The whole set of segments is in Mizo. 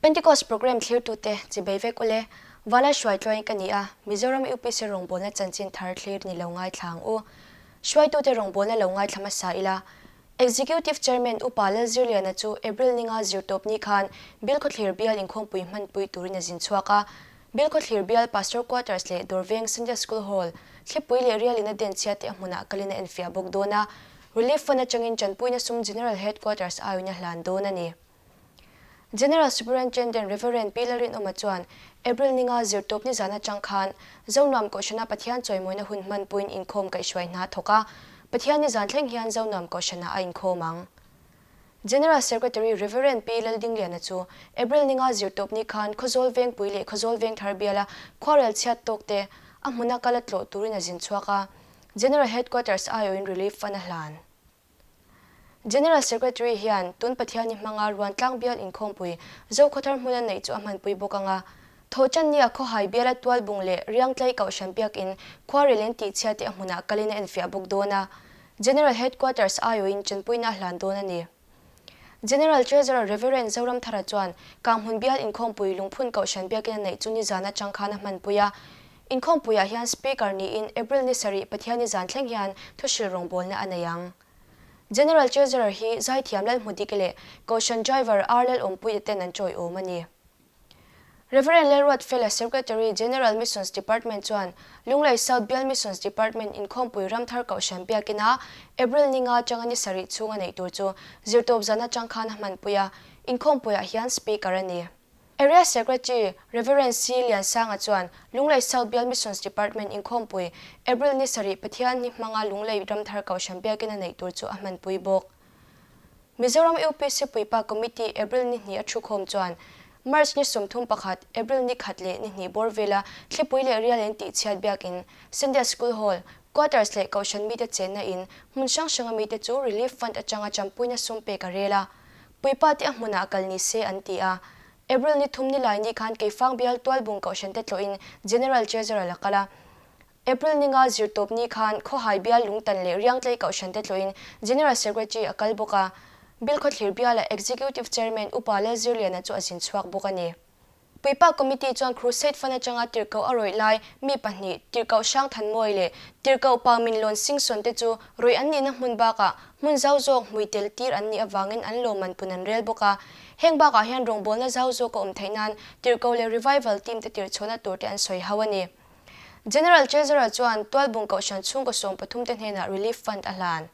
Pentecost Programme thlirtute chi bei vek ule, Vala hruaitluain ka ni a, Mizoram UPC rawngbawlna chanchin thar thlir ni lo ngaithla ang u. Hruaitute rawngbawlna lo ngaithla hmasa ila. Executive Chairman Upa Lalzirliana chu April ninga zirtawpni khan Bilkhawthlir bial inkhawmpui hmanpui turin a zin chhuak a. Bilkhawthlir bial Pastor Quarters leh Dawrveng Sunday School Hall, Thlipui leh Rialin a denchhia te a hmunah kalin a enfiah bawk dawn a. Relief Fund atangin tanpuina sum General Headquarters aiawin a hlan dawn a ni. General Superintendent Rev. Pi Lalrinawma chuan April ninga zirtawp nizan atang khan Zonuam Kohhrana Pathian chawimawina hun hmanpuiin inkhawm kaihhruai hna thawk a, Pathian nizan thleng hian Zonuam Kohhranah a inkhawm ang. General Secretary Rev. Pi Laldingliana chu April ninga zirtawp ni khan Khawzawl Vengpui leh Khawzawl Vengthar biala khuarel chhiat tawk te a hmuna kal a tlawh turin a zin chhuak a, General Headquarters aiawhin Relief Fund a hlan. General Secretary hian tun Pathianni hmanga Ruantlang bial inkhawmpui Zokhawthar hmuna neih chu a hmanpui bawk ang a. Thawhtannia Khawhai biala Tualbung leh Riangtlai Kohhran biakin khuarel in tihchhia te a hmunah kalin a enfiah bawk dawn a. General Headquarters aiawhin tanpuina a hlan dawn a ni. General Treasurer Rev. Zoramthara chuan Kanghmun bial inkhawmpui Lungphun Kohhran biakin a neih chu nizan atang khan a hmanpui a. Inkhawmpuiah hian Speaker niin April ni sarih Pathianni zan thleng hian thuhril rawngbawlna a nei ang. General Treasurer hi Zaithiam Lalhmudiki leh Kohhran Driver R Lalawmpuia ten an tawiawm a ni. Rev. Lalruatfela Secretary General Missions Department chuan Lunglei South Bial Missions Department inkhawmpui Ramthar Kohhran biakina April ni nga atanga ni sarih chhunga neih tur chu zirtawp zan atang khan a hmanpui a, inkhawmpuiah hian Speaker a ni. Area Secretary Rev. C. Liansanga chuan Lunglei South Bial Missions Department inkhawmpui April ni sarih Pathian ni hmanga Lunglei Ramthar Kohhran biakina neih tur chu a hmanpui bawk. Mizoram UPC Puipa Committee April ni hnih a thukhawm chuan March ni 31, April ni khat leh ni hnih bawr vela thlipui leh rial in tihchhiat biakin Sunday School Hall, Quarters leh Kohhran mite chenna in hmun hrang hranga mite chu Relief Fund atanga champuina sum pek a rel a, Puipa te a hmunah kal ni se an ti a. April ni thum ni lai ni khan Keifang bial Tualbung Kohhran te tlawhin General Treasurer a kal a. April ninga zirtawp ni khan Khawhai bial Lungtan leh Riangtlei Kohhran te tlawhin General Secretary a kal bawk a, Bilkhawthlir biala Executive Chairman Upa Lalzirliana chu a zin chhuak bawk a ni. Puipa Committee chuan Crusade Fund atanga tirhkoh a rawih lai mi pahnih, Tirhkoh Hrangthanmawi leh Tirhkoh Pa Minlawn Singsawn te chu rawih an nihna hmun bakah hmun zau zawk hmui tel tir an nih avangin an lawmman pun an rel bawk a. Heng bakah hian rawngbawlna zau zawk a awm theih nan Tirhkoh leh Revival Team te tirhchhuahna tur te an sawi ho a ni. General Treasurer chuan Tualbung Kohhran chhungkaw 13 te hnenah Relief Fund a hlan.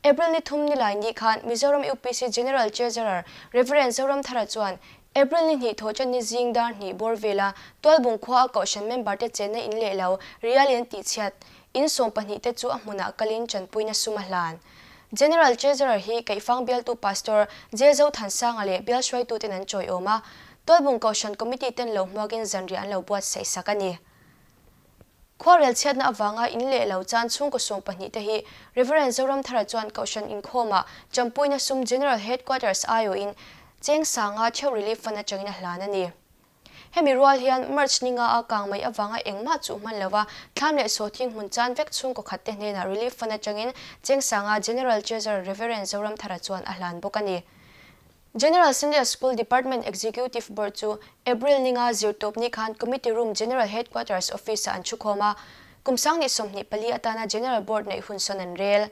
April ni thum ni lai ni khan Mizoram UPC General Treasurer Rev. Zoramthara chuan April ni hnih thawhṭan ni zing dar hnih bawr vela Tualbung khua a Kohhran member te chenna in leh lo rial in tihchhiat in 12 te chu a hmunah kalin ṭanpuina sum a hlan. General Treasurer hi Keihfang bialtu Pastor J. Zothansanga leh bial hruaituten an tawiawm a, Tualbung Kohhran Committee ten lo hmuakin zanriah an lo buatsaih sak a ni. Khuarel chhiatna avanga in leh lo chan chhungkaw 12 te hi Rev. Zoramthara chuan Kohhran inkhawmah Champuina sum General Headquarters aiawhin cheng sanga theuh Relief Fund atangin a hlan a ni. Hemi rual hian March ni nga a kang mai avanga engmah chuh hman lova thlam leh sawhthing hmun chan vek chhungkaw khat te hnenah Relief Fund atangin cheng sanga General Treasurer Rev. Zoramthara chuan a hlan bawk a ni. General Sunday School Department Executive Board chu April ni nga zirtawp ni khan Committee Room General Headquarters Office-ah an thukhawm a, kum 2024 atana General Board neih hun sawn an rel.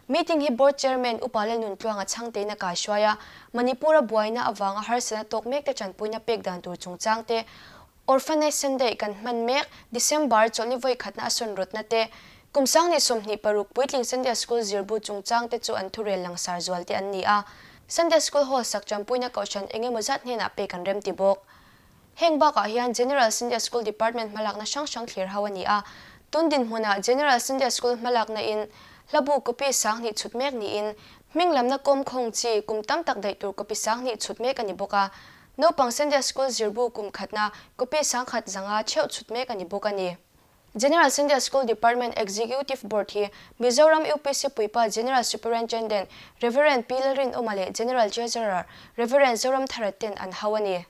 Meeting hi Board Chairman Upa Lalnuntluanga chhangtein a kaihruai a, Manipur-a buaina avanga harsatna tawk mekte tanpuina pek dan tur chungchang te, Orphanage Sunday kan hman mek December chawlhni vawi khatna a sawn rawtna te, kum 2026 puitling Sunday School zirbu chungchang te chu an thurel langsar zual te an ni a. Sunday School Hall sak tanpuina kohhran eng emaw zat hnenah pek an remti bawk. Heng bakah hian General Sunday School Department hmalakna hrang hrang thlir ho a ni a. Tun dinhmunah General Sunday School hmalakna in hlabu copy 2000 chhut mek niin hming lamna kawm khawng chi kum tam tak daih tur copy 2000 chhut mek a ni bawk a. Naupang Sunday School zirbu kum khatna copy 1005 theuh chhut mek a ni bawk a ni. General Sunday School Department Executive Board hi Mizoram UPC Puipa General Superintendent Rev. Pi Lalrinawma leh General Treasurer Rev. Zoramthara ten an hau a ni.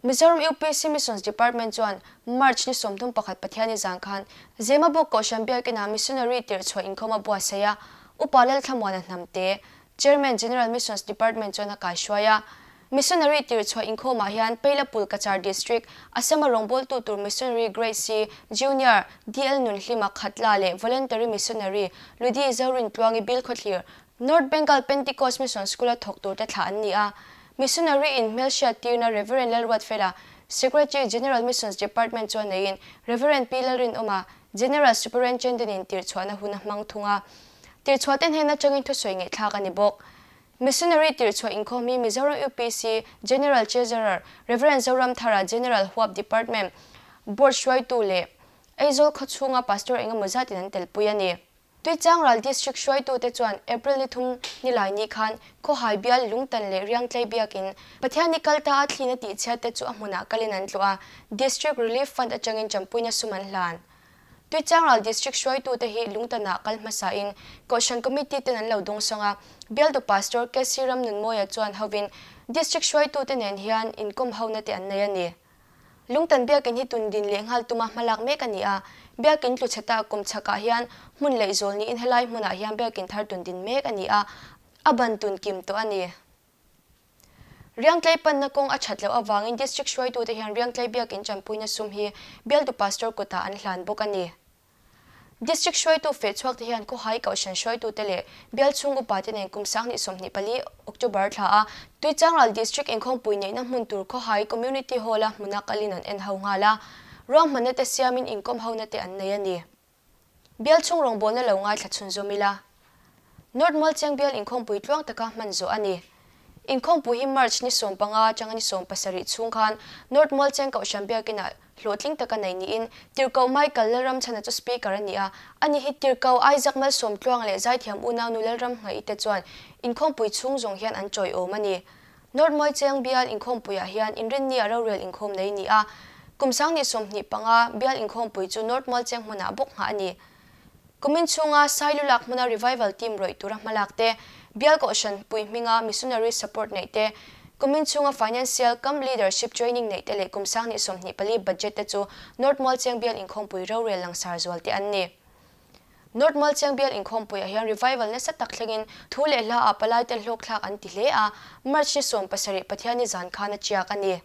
Mizoram UPC Missions Department chuan March ni 31 Pathianni zan khan Zemabawk Kohhran Biakinah Missionary tirhchhuah inkhawm a buatsaih a, Upa Lalthlamuana Hnamte, Chairman General Missions Department chuan a kaihruai a. Missionary tirhchhuah inkhawmah hian Peilapul Cachar District, Assam-a rawngbawltu tur Missionary Grade C Junior DL Nunhlima Khatla leh Voluntary Missionary Ludi Zorintluangi Bilkhawthlir, North Bengal Pentecost Mission School-a thawk turte thlah an ni a. Missionary in hmelhriat tirna Rev. Lalruatfela, Secretary General Missions Department chuan neiin Rev. Pi Lalrinawma, General Superintendent-in tirhchhuahna hun a hmang thung a. Tirhchhuahte hnen atangin thusawi ngaihthlak a ni bawk. Missionary tirhchhuah inkhawm hi Mizoram UPC General Treasurer Rev. Zoramthara General Huap Department Board hruaitu leh Aizawl khawchhunga Pastor engemaw zatin an telpui a ni. Tuichangral District hruaitute chuan April ni thum nilai ni khan Khawhai bial Lungtan leh Riangtlei biakin Pathianni kalta a thlina tihchhiatte chu a hmunah kalin an tlawh a, District Relief Fund atangin champuina sum an hlan. Tuichangral District hruaitute hi Lungtanah kal hmasain Kohhran Committee ten an lo dawngsawng a, Bialtu Pastor KC Ramnunmawia chuan hovin District hruaitute nen hian inkawm hona te an nei a ni. Lungtan biakin hi tun din leh nghal tuma hmalak mek a ni a, biakin tlu chhe ta kum chhakah hian hmun leih zawl niin helai hmunah hian biakin thar tun din mek a ni a, a ban tun kim tawh a ni. Riangtlei panna kawng a that loh avangin District hruaitute hian Riangtlei biakin tanpuina sum hi bialtu Pastor kutah an hlan bawk a ni. District hruaitu fehchhuakte hian Khawhai Kohhran hruaitute leh bial chhung upate nen kum 2024 October thla a Tuichangral District inkhawmpui neihna hmun tur Khawhai Community Hall-a hmuna kalin an en ho nghal a, ruahmanna te siamin inkawm hona te an nei a ni. Bial chhung rawngbawlna lo ngaithla chhunzawm ila. North Mualcheng bial inkhawmpui tluang taka hman zawh a ni. Inkhawmpui hi March ni 15 atanga ni 17 chhung khan North Mualcheng Kohhran biakinah hlawhtling taka nei niin Tirhkoh Michael Lalramchhana chu Speaker a ni a. Ani hi Tirhkoh Isaac Malsawmtluang leh Zaithiam unaunu Lalramnghaih te chuan inkhawmpui chhung zawng hian an chawiawm a ni. North Mualcheng bial inkhawmpuiah hian Inrinnia rorel inkhawm nei ni a, kum 2025 bial inkhawmpui chu North Mualcheng hmunah bawk nghah a ni. Kumin chhunga Sailulak hmuna Revival Team rawih tura hmalak te, bial kohhran pui hminga Missionary Support neih te, kumin chhunga Financial cum Leadership Training neih te leh kum 2024 budget te chu North Mualcheng bial inkhawmpui rorel langsar zual te an ni. North Mualchiang bial inkhawmpuiah hian revival nasa tak thlengin thu leh hla ah palaite hlawkthlak an ti hle a, March ni 70 Pathianni zan khan a chiak a ni.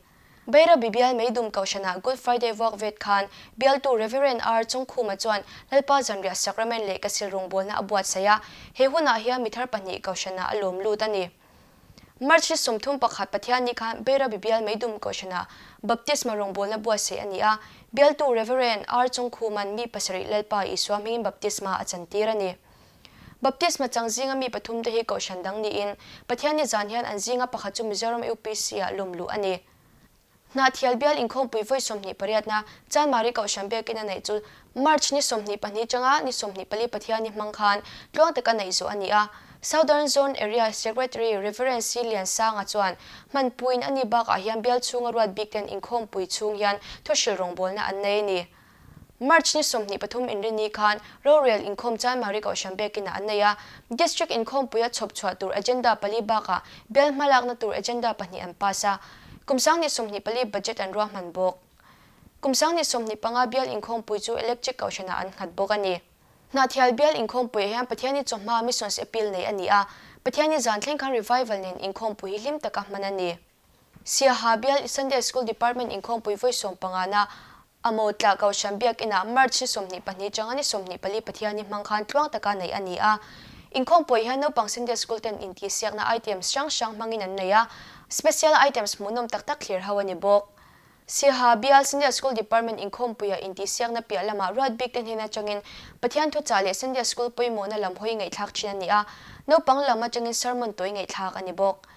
Bairabi bial Meidum Kohhranah Good Friday vuak vet khan bialtu Rev. R. Chawngkhuma chuan Lalpa Zanriah Sacrament leh Kasil rawngbawlna a buatsaih a, he hunah hian mithar pahnih Kohhranah a lawm lut a ni. March ni 31 Pathianni khan Bairabi bial Meidum Kohhranah Baptisma rawngbawlna buatsaih a ni a, bialtu Rev. R. Chawngkhuman mi pasarih Lalpa Isua hmingin baptisma a chantir a ni. Baptisma chang zinga mi pathum te hi kohhran dang niin Pathianni zan hian an zinga pakhat chu Mizoram UPC-ah lawm luh a ni. Hnahthial bial inkhawmpui vawi 28na Chanmari Kohhran biakin a neih chu March ni 22 tanga ni 24 Pathianni hmang khan tluang taka neih zawh a ni a. Southern Zone Area Secretary Rev. C. Liansanga chuan hmanpuiin a ni bakah hian bial chhunga ruat bik ten inkhawmpui chhung hian thuhrilh rawngbawlna an nei a ni. March ni 23 inrini khan rorel inkhawm Chanmari Kohhran biakinah an nei a, District inkhawmpuia chhawp chhuah tur agenda pali bakah bial hmalakna tur agenda pahnih an pass a, kum 2024 budget an ruahman bawk. Kum 2025 bial inkhawmpui chu Electric Kohhranah an nghat bawk a ni. Hnahthial bial inkhawmpuiah hian Pathianni chawhma Missions Appeal nei a ni a, Pathianni zan thleng khan Revival nen inkhawmpui hi hlim taka hman a ni. Siaha bial Sunday School Department inkhawmpui vawi 15na A mawtla Kohhran Biakinah March ni 22 tanga ni 24 Pathianni hmang khan tluang taka neih a ni a. Inkhawm pawih hian naupang Sunday School ten intihsiakna items hrang hrang hmangin an nei a, special items hmuhnawm tak tak thlir ho a ni bawk. Siaha Bial Sunday School Department inkhawmpuia intihsiakna piah lamah ruat bik te hnen atangin Pathian thuchah leh Sunday School pawimawhna lam hawi ngaihthlak thin a ni a, naupang lam atangin sermon tawi ngaihthlak a ni bawk.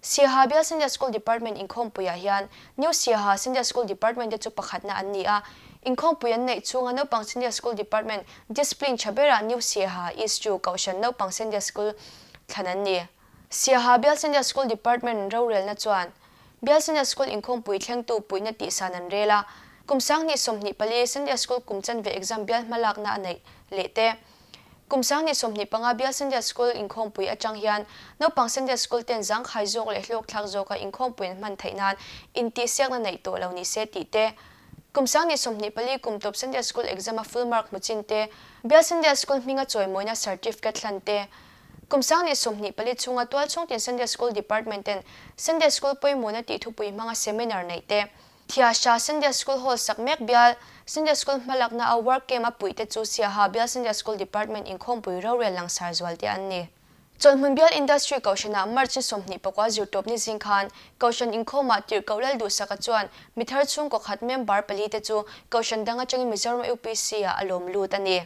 Siaha Bial Sunday School Department inkhawmpuiah hian New Siaha Sunday School Department te chu pakhatna an ni a. Inkhawmpui an neih chhunga naupang Sunday School Department discipline tha berah New Siaha East chu Kohhran naupang Sunday School thlan an ni. Siaha Bial Sunday School Department rorelna chuan Bial Sunday School inkhawmpui thlengtu puihna tihsan an rel a. Kum 2024 Sunday School kum chanve exam bial hmalakna a neih leh te. Kum 2025 bial Sunday School inkhawmpui atang hian naupang Sunday School ten zangkhai zawk leh hlawkthlak zawka inkhawmpui an hman theih nan intihsiakna neih tawh lo ni se tih te, kum 2024 kum tawp Sunday School exam a full mark hmu chin te, bial Sunday School hminga chawimawina certificate hlan te, Kum 2024 chhunga Tualchhungtin Sunday School Department ten Sunday School pawimawhna tih thupui hmanga seminar neih te, Thiasha Sunday School Hall sak mek bial Sunday School hmalakna a work camp a puih te chu Siaha bial Sunday School Department inkhawmpui rorel langsar zual te an ni. Chawlhmun bial Industry Kohhranah March ni 24 zirtawpni zing khan Kohhran inkhawmah Tirhkoh Lalduhsaka chuan mithar chhungkaw khat member pali te chu Kohhran dang atangin Mizoram UPC ah a lawm lut a ni.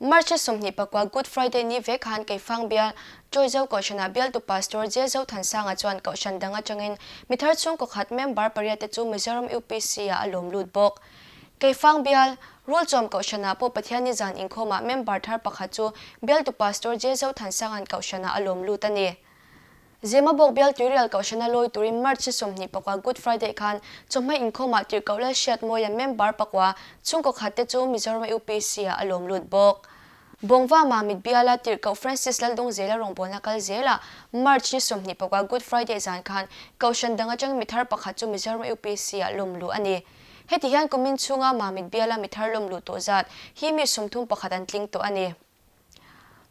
March ni 24 Good Friday ni vek khan Keifang bial Joyzo Kohhranah bialtu Pastor J Zothansanga chuan Kohhran dang atangin mithar chhungkaw khat member pariat te chu Mizoram UPC ah a lawm lut bawk. Keifang bial, Rulchawm Kohhranah pawh Pathianni zan inkhawmah member thar pakhat chu bialtu Pastor J Zothansanga'n Kohhranah a lawm lut a ni. Zemabawk bial Tuirial Kohhrana lawi turin March ni 24 Good Friday khan chawhma inkhawmah Tirhkoh Lalhriatmawia member pakua chhungkaw khat te chu Mizoram UPC ah a lawm lut bawk. Bawngva Mamit biala Tirhkoh Francis Laldungzela rawngbawlna kal zelah March ni 24 Good Friday zan khan Kohhran dang atang mithar pakhat chu Mizoram UPC ah lawm luh a ni. Heti hian kumin chhunga Mamit biala mithar lawm luh tawh zat hi mi 31 an tling tawh a ni.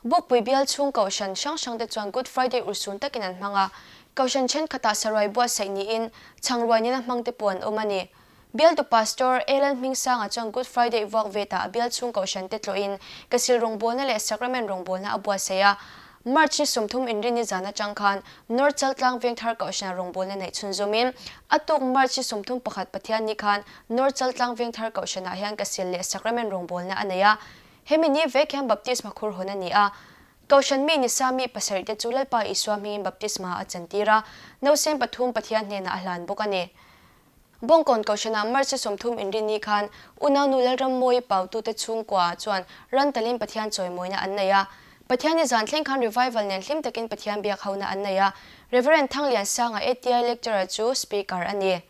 Bukpui bial chhung Kohhran hrang hrang te chuan Good Friday urhsun takin an hmang a, Kohhran thenkhatah saruai buatsaih niin chhangruai nena hmang te pawh an awm a ni. Bialtu Pastor Ellen Hmingsanga chuan Good Friday vuak vetah a bial chhung Kohhran te tlawhin Kasil rawngbawlna leh Sacrament rawngbawlna a buatsaih a, March ni 30 inrinni zan atang khan North Chaltlang Vengthar Kohhran rawngbawlna neih chhunzawmin a tuk March ni 31 Pathianni khan North Chaltlang Vengthar Kohhranah hian Kasil leh Sacrament rawngbawlna a nei a, hemi ni vek hian Baptisma khur hawn a ni a. Kohhran mi nisa mi pasarih te chu Lalpa Isua hmingin Baptisma a chantir a, nausem pathum Pathian hnenah a hlan bawk a ni. Bawngkawn Kohhranah March 30 inrinni khan unaunu Lalrammawii Pautute chhungkua chuan ran talin Pathian chawimawina an nei a. Pathianni zan thleng khan revival nen hlim takin Pathian biak hona an nei a. Reverend Thangliansanga ATI lecturer chu speaker a ni.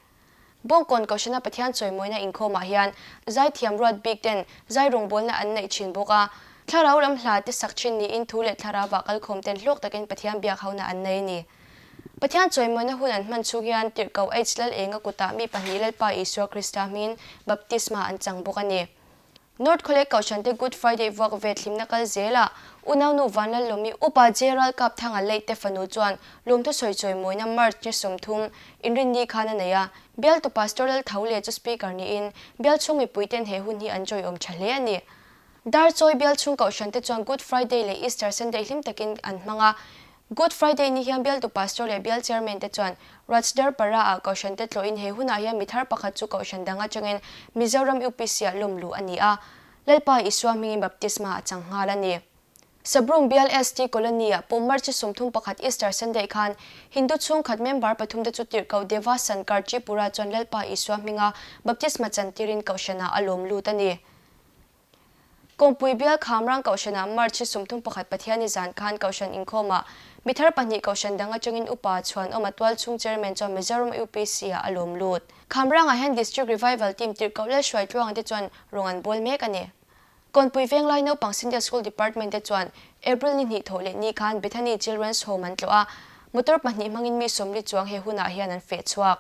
Bawngkawn Kohhrana Pathian chawimawina inkhawmah hian zaithiam ruat bik ten zai rawngbawlna an neih thin bawk a. Thlarau lam hla te sak thin niin thu leh thlarauah kalkhawm ten hlawk takin Pathian biak hona an nei a ni. Pathian chawimawina hun an hman chhung hian Tirhkoh H Lal Enga kutah mi pahnih Lalpa Isua Krista hmingin baptisma an chang bawk a ni. North Khawlek Kohhrante Good Friday vuak ve thlimna kal zelah unaunu Vanlallawmi Upa J Ralkap Thanga Leite fanu chuan lawmthu sawi chawimawina March ni 30 inrinni khan a nei a. Bialtu Pastor Lal Tho leh chu Speaker niin bial chhung mipuiten he hun hi an chawiawm tha hle a ni. Darchawi bial chhung Kohhrante chuan Good Friday leh Easter Sunday hlim takin an hmang a. Good Friday ni hian bialtu Pastor leh bial Chairman te chuan Rajdarh Para-ah Kohhran te tlawhin he hunah hian mithar pakhat chu Kohhran dang atangin Mizoram UPC-ah lawm luh a ni a, Lalpa Isua hmingin baptisma a chang nghal a ni. Sabroom bial ST Colony-ah pawh March 31 Easter Sunday khan Hindu chhungkhat member pathum te chu Tirhkoh Deva Sankar Tripura chuan Lalpa Isua hminga baptisma chantirin Kohhranah a lawm lut a ni. Kawngpui bial Khamrang Kohhranah March 31 Pathianni zan khan Kohhran inkhawmah mithar pahnih Kohhran dang atangin Upa Chhuanawma Tualchhung Chairman chuan Mizoram UPC-ah a lawm lut. Khamrangah hian District Revival Team Tirhkoh Lalhruai Tluanga te chuan rawng an bawl mek a ni. Kawnpui Venglai Naupang Sunday School Department te chuan April ni hnih thawh leh ni khan Bethany Children's Home an tlawh a, motor pahnih hmangin mi 40 chuang he hunah hian an feh chhuak.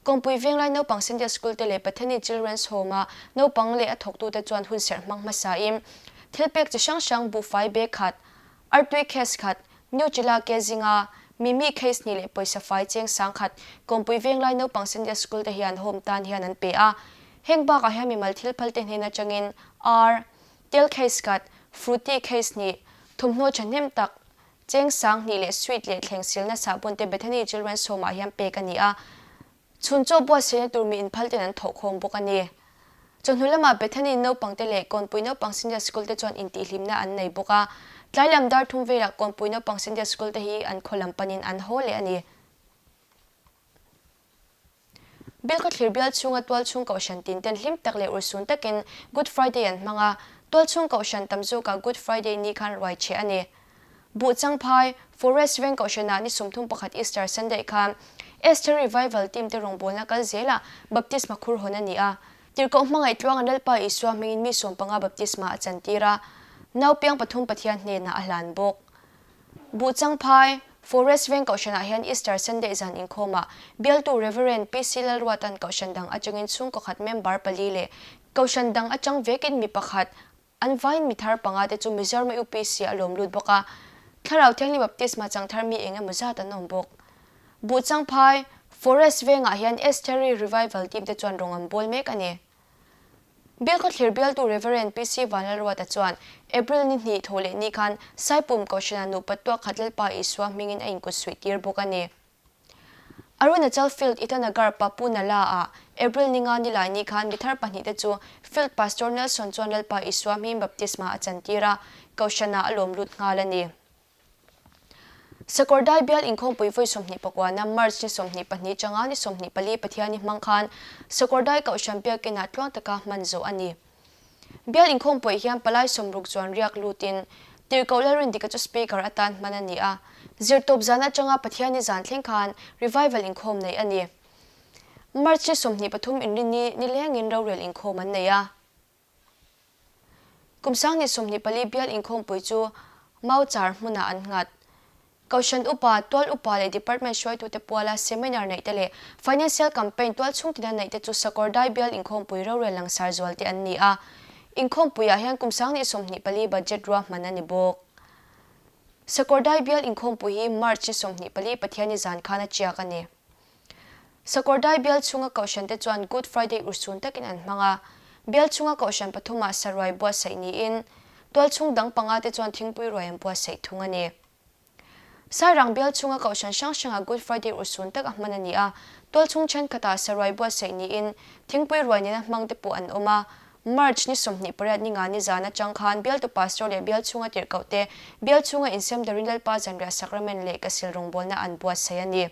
Kawngpui Venglai naupang Sunday School te leh Bethany Children's Home a naupang leh a thawktute chuan hun serh hmang hmasain thil pek chi hrang hrang buhfai bag khat, artui case khat, New Chila ke zinga Mimi case hnih leh pawisa fai cheng sang khat Kawngpui Venglai naupang Sunday School te hian home tan hian an pe a. Heng bakah hian mimal thil phal te hnen atangin ar, tel case khat, fruity case hnih, thawmhnaw thahnem tak, Cheng sang hnih leh sweet leh thleng silna sahbun te Bethany Children's Home ah hian pek a ni a, chhun chaw buatsaihna tur mi inphal ten an thawh khawm bawk a ni. Chawhnu lamah Bethany naupang te leh Kawnpui naupang Sunday School te chuan intihhlimna an nei bawk a, tlai lam dar thum velah Kawnpui naupang Sunday School te hi an khaw lam panin an haw leh a ni. Bilkhawthlir bial chhunga tualchhung kohhran tin ten hlim tak leh urhsun takin Good Friday an hmang a, tualchhung kohhran tam zawkah Good Friday ni khan ruai chhe a ni. Buhchangphai, Forest Veng kohhranah ni 31 Easter Sunday khan Esther Revival team te rawngbawlna kal zelah baptisma khur hawn a ni a. Tirhkoh hmangaih tluanga Lalpa Isua hmingin mi 15 baptisma a chantir a, naupiang pathum Pathian hnenah a hlan bawk. Buhchangphai, Forest Veng Kohhranah hian Easter Sunday zan inkhawmah bialtu Rev. PC Lalruata'n Kohhran dang atangin chhungkaw khat member pali leh Kohhran dang atang vekin mi pakhat an vaiin mi thar panga te chu Mizoram UPC a lawm lut bawk a. Thlarau Thianghlim Baptisma chang thar mi eng emaw zat an awm bawk. Buhchangphai, Forest vengah hian Estheri Revival team te chuan rawng an bawl mek a ni. Bialkhawthlir bialtu Rev. PC Vanlalruata chuan April ni hnih thaw leh ni khan Saipum Kohhrana nupa tuak khat Lalpa Isua hmingin a inkut suih tir bawk a ni. Arunachal Field Itanagar Papu Nala ah April ni nga nilai ni khan mithar pahnihte chu Field Pastor Nelson chuan Lalpa Isua hmingin baptisma a chantir a, Kohhranah a lawm lut nghal a ni. Sakawrdai bial inkhawmpui vawi 24na March ni 22 changa ni 24 Pathiani hmang khan Sakawrdai Kohhran Biakinah tluang taka hman zawh a ni. Bial inkhawmpuiah hian palai 60 chuan riak lutin Tirhkoh Lalrindika chu Speaker atan hman a ni a. Zirtawp zan atanga Pathiani zan thleng khan Revival inkhawm neih a ni. March ni 23 inrinni nilengin rorel inkhawm an nei a. Kum 2024 bial inkhawmpui chu Mauchar hmunah an nghat. Kohhran upa, tual upa leh department hruaitute puala seminar neih te leh financial campaign tual chhungtina neih te chu Sakawrdai bial inkhawmpui rorel langsar zual te an ni a. Inkhawmpuiah hian kum 2024 budget ruahman a ni bawk. Sakawrdai bial inkhawmpui hi March ni 24 Pathianni zan khan a tiak a ni. Sakawrdai bial chhunga kohhrante chuan Good Friday urhsun takin an hmang a, bial chhunga kohhran pathumah saruai buatsaih niin, tualchhung dang panga te chuan thingpui ruai an buatsaih thung a ni. Sairang bial chhunga kohhran hrang hrangah Good Friday urhsun taka hman a ni a, tualchhung thenkhatah saruai buatsaih niin, thingpui ruai nena hmang te pawh an awm a. March ni 28 ni nga ni zan atang khan bialtu pastor leh bial chhunga tirhkoh te bial chhunga insem darin Lalpa zanriah sacrament leh kasil rawngbawlna an buatsaih a ni.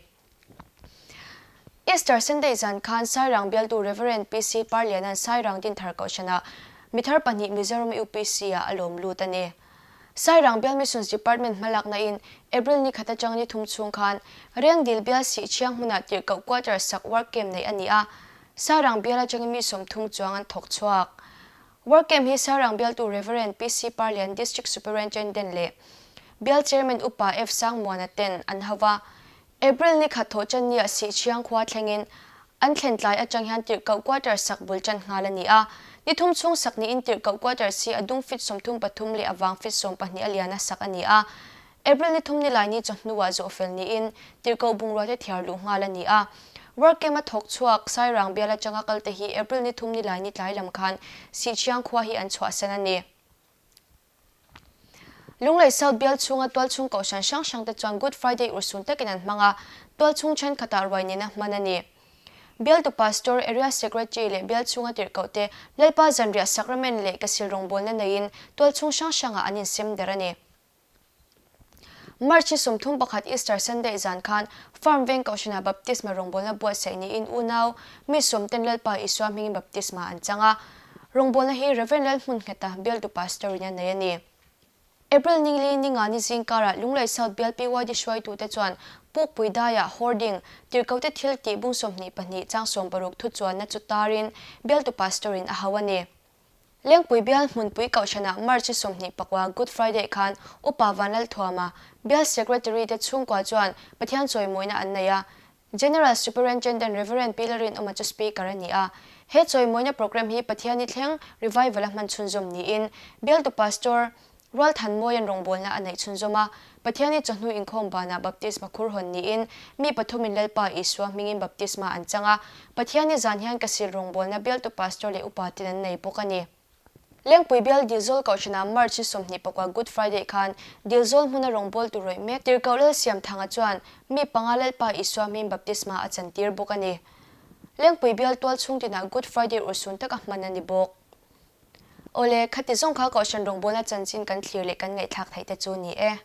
Easter Sunday zan khan Sairang bialtu Rev. PC Parliana'n Sairang Dinthar Kohhranah mithar pahnih Mizoram UPC-ah a lawm lut a ni. Sairang Bial Missions Department hmalakna-in April ni khat atang ni thum chhung khan Rengdil Bial Sihchhiang hmunah tirhkoh quarter sak work camp neih a ni a, Sairang Bial atangin mi 30 chuang an thawk chhuak. Work camp hi Sairang bialtu Rev. PC Parlian District Superintendent leh Bial Chairman Upa F Sangmuana ten an hau va, April ni khat thawh chan nia Sihchhiang khua thlengin an thlen tlai atang hian tirhkoh quarter sak bul chan nghal a ni a. Ni thum chhung sak niin tirhkoh quarters hi a dung fit 33 leh a vang fit 12 a lian a sak a ni a. April ni thum nilai ni chawhnuah zawhfel niin tirhkoh bungrua te thiar luh nghal a ni a. Work camp a thawk chhuak Sairang bial atanga kalte hi April ni thum nilai ni tlai lam khan Sihchhiang khua hi an chhuahsan a ni. Lunglei South bial chhunga tualchhung kohhran hrang hrang te chuan Good Friday urhsun takin an hmang a, tualchhung thenkhatah ruai nena hman a ni. Bialtu Pastor, Area Secretary leh bial chhunga tirhkoh te Lalpa zanriah Sacrament leh Kasil rawngbawlna neiin tualchhung hrang hrangah an insem der a ni. March ni 31 Easter Sunday zan khan Farm veng Kohhranah Baptisma rawngbawlna buatsaih niin unau mi sawmten Lalpa Isua hmingin baptisma an chang a. Rawngbawlna hi Rev. Lalhmunnghet-a bialtu pastor in a nei a ni. April ni li ni nga ni zing karah Lunglei South bial PYD hruaitute chuan Pukpui daiah hoarding, tirhkohte thil tih bung 22 chang 60 thu chuanna chu tarin bialtu pastor in a hau a ni. Lengpui bial hmunpui Kohhranah March 29 Good Friday khan Upa Vanlalthuama, Bial Secretary te chhungkua chuan Pathian chawimawina an nei a. General Superintendent Rev. Pi Lalrinawma chu Speaker a ni a. He chawimawina programme hi Pathiani thleng Revival a hman chhunzawm niin Bialtu Pastor Rualthanmawia'n rawngbawlna a neih chhunzawm a. Pathiani chawhnu inkhawm banah Baptisma khur hawn niin mi pathumin Lalpa Isua hmingin baptisma an chang a. Pathiani zan hian ka sil rawngbawlna bialtu pastor leh upa ten an nei bawk a ni. Lengpui bial Dilzawl Kohhranah March ni 24 Good Friday khan Dilzawl hmuna rawngbawltu rawih mek Tirhkoh Lalsiamthanga chuan mi panga Lalpa Isua hmingin baptisma a chantir bawk a ni. Lengpui bial tual chhungtinah Good Friday urhsun taka hman a ni bawk. Awle, khati zawng kha Kohhran rawngbawlna chanchin kan thlir leh kan ngaihthlak theih te chu ni e.